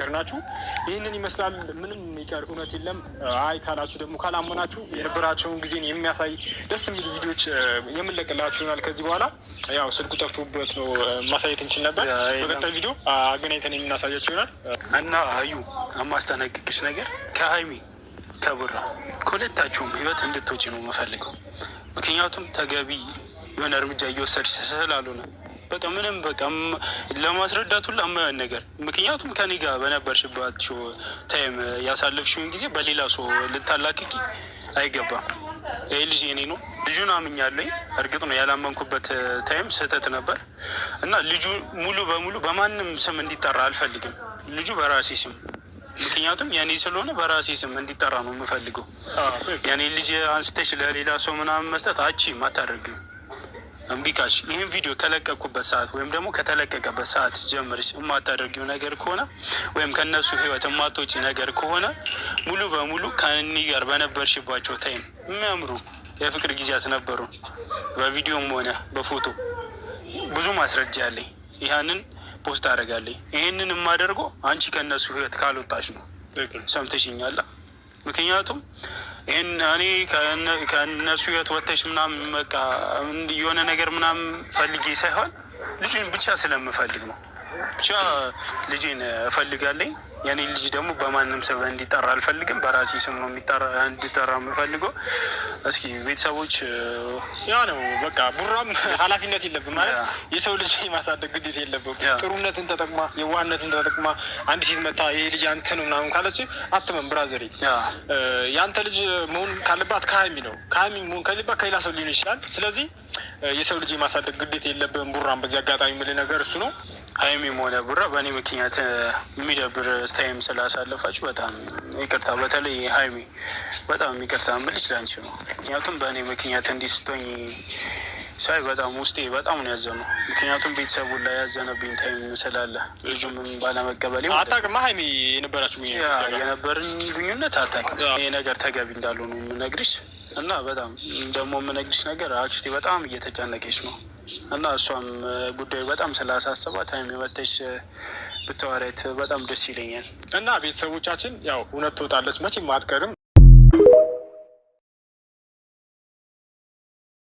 የነገርናችሁ። ይህንን ይመስላል። ምንም የሚቀር እውነት የለም። አይ ካላችሁ ደግሞ ካላመናችሁ የነበራቸውን ጊዜን የሚያሳይ ደስ የሚሉ ቪዲዮዎች የምንለቅላችሁ ይሆናል። ከዚህ በኋላ ያው ስልኩ ጠፍቶበት ነው ማሳየት እንችል ነበር። በቀጣይ ቪዲዮ አገናኝተን የምናሳያቸው ይሆናል። እና አዩ የማስጠነቅቅሽ ነገር ከሀይሚ ከቡራ ከሁለታችሁም ህይወት እንድትወጪ ነው የምፈልገው። ምክንያቱም ተገቢ የሆነ እርምጃ እየወሰድሽ ስላልሆነ በቃ ምንም በቃ ለማስረዳት ሁላ የማይሆን ነገር። ምክንያቱም ከኔ ጋር በነበርሽባቸው time ያሳለፍሽውን ጊዜ በሌላ ሰው ልታላክኪ አይገባም። ይህ ልጅ የኔ ነው። ልጁን አምኛለኝ። እርግጥ ነው ያላመንኩበት time ስህተት ነበር እና ልጁ ሙሉ በሙሉ በማንም ስም እንዲጠራ አልፈልግም። ልጁ በራሴ ስም፣ ምክንያቱም የኔ ስለሆነ በራሴ ስም እንዲጠራ ነው የምፈልገው። የኔ ልጅ አንስተሽ ለሌላ ሰው ምናምን መስጠት አቺ አታደርጊም። እምቢ ካልሽ ይህን ቪዲዮ ከለቀኩበት ሰዓት ወይም ደግሞ ከተለቀቀበት ሰዓት ጀምርሽ የማታደርጊው ነገር ከሆነ ወይም ከእነሱ ህይወት የማትወጪ ነገር ከሆነ ሙሉ በሙሉ ከእኔ ጋር በነበርሽባቸው time የሚያምሩ የፍቅር ጊዜያት ነበሩ። በቪዲዮም ሆነ በፎቶ ብዙ ማስረጃ አለኝ። ይህንን post አደርጋለኝ። ይህንን የማደርገው አንቺ ከእነሱ ህይወት ካልወጣሽ ነው። ሰምተሽኛል? ምክንያቱም ይህን እኔ ከእነሱ ህይወት ወጥተሽ ምናምን በቃ የሆነ ነገር ምናምን ፈልጌ ሳይሆን ልጁን ብቻ ስለምፈልግ ነው። ብቻ ልጄን እፈልጋለኝ። የኔ ልጅ ደግሞ በማንም ስም እንዲጠራ አልፈልግም። በራሴ ስም ነው እንዲጠራ የምፈልገው። እስኪ ቤተሰቦች ያ ነው በቃ። ቡራም ኃላፊነት የለብም ማለት የሰው ልጅ የማሳደግ ግዴታ የለብም። ጥሩነትን ተጠቅማ የዋህነትን ተጠቅማ አንድ ሴት መታ ይሄ ልጅ አንተ ነው ምናምን ካለች አትመን brother ኤ። የአንተ ልጅ መሆን ካለባት ከሀይሚ ነው። ከሀይሚ መሆን ከሌለባት ከሌላ ሰው ሊሆን ይችላል። ስለዚህ የሰው ልጅ የማሳደግ ግዴታ የለብም። ቡራም በዚህ አጋጣሚ የምልህ ነገር እሱ ነው። ሀይሚም ሆነ ቡራ በእኔ ምክንያት የሚደብር time ስላሳለፋችሁ በጣም ይቅርታ። በተለይ ሀይሚ በጣም ይቅርታ የምልሽ ለአንቺ ነው። ምክንያቱም በእኔ ምክንያት እንዲህ ስትሆኝ ሳይ በጣም ውስጤ በጣም ነው ያዘነው። ምክንያቱም ቤተሰቡን ላይ ያዘነብኝ time ስላለ ልጁም ባለመቀበሌ አታውቅም። ሀይሚ የነበራችሁ የነበርን ግንኙነት አታውቅም። ይሄ ነገር ተገቢ እንዳልሆነ የምነግርሽ እና በጣም ደግሞ የምነግርሽ ነገር አክስቴ በጣም እየተጨነቀች ነው እና እሷም ጉዳዩ በጣም ስላሳሰባት ሀይሚ መተሽ ብታወሪያት በጣም ደስ ይለኛል። እና ቤተሰቦቻችን ያው እውነት ትወጣለች መቼም አትቀርም።